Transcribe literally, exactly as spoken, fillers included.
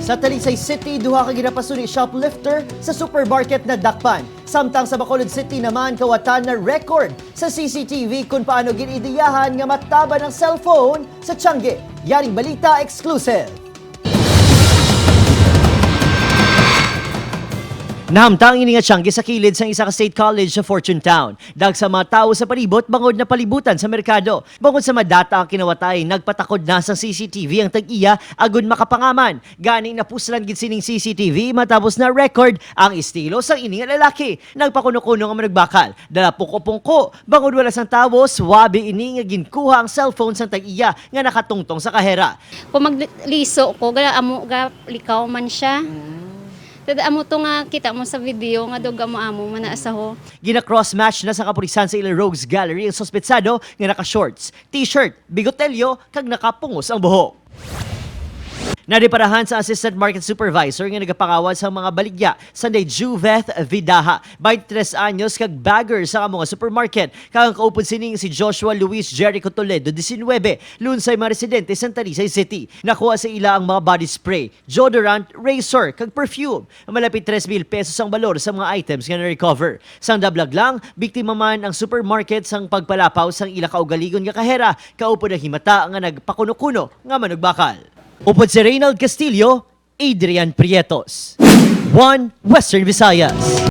Sa Talisay City, duha ka ginapasuni shoplifter sa supermarket nadakpan. Samtang sa Bacolod City naman, kawatan na record sa C C T V kung paano gin-idiyahan nga mataban ang cellphone sa tiyangge. Yaring balita exclusive. Nahamtang ini nga tiyangge sa kilid sang isa ka state college sa Fortune Town. Dagsa mga tawo sa palibot bangod napalibutan sa merkado. Bangod sa madata ang kinawatay, nagpatakod na sang C C T V ang tag-iya agud makapangaman. Gani napuslan gid sining C C T V matapos na record ang estilo sang ini nga lalaki. Nagpakuno-kuno nga manugbakal, dala pungko-pungko, bangod wala sang tawo, swabe ini nga ginkuha ang cellphone sang tag-iya nga nakatungtong sa kahera. Kung magliso ko, ga amo ga likaw man siya. Tad amo to nga kita mo sa video nga dog amo-amo man na sa ho. Gina-cross-match na sa kapulisan sa ila rogues gallery ang suspetsado nga naka-shorts, t-shirt, bigotelyo, kag nakapungos ang buhok. Nadiparahan sa assistant market supervisor nga nagapangawat sa mga baligya, Sunday Juveth Vidaha, twenty-three anyos kag bagger sa amo nga supermarket, kag ang kaupod sini nga si Joshua Luis Jericho Toledo, diecinuebe, lunsay mga residente sa Talisay City. Nakuha sa ila ang mga body spray, deodorant, razor, kag perfume. Malapit tres mil pesos ang balor sa mga items nga na-recover. Sang dablag lang, biktima man ang supermarket sang pagpalapaw sang ila kaugalingon nga kahera, kaupod ang himata nga nagpakuno-kuno nga manugbakal. Upod si Reynald Castillo, Adrian Prietos, One Western Visayas.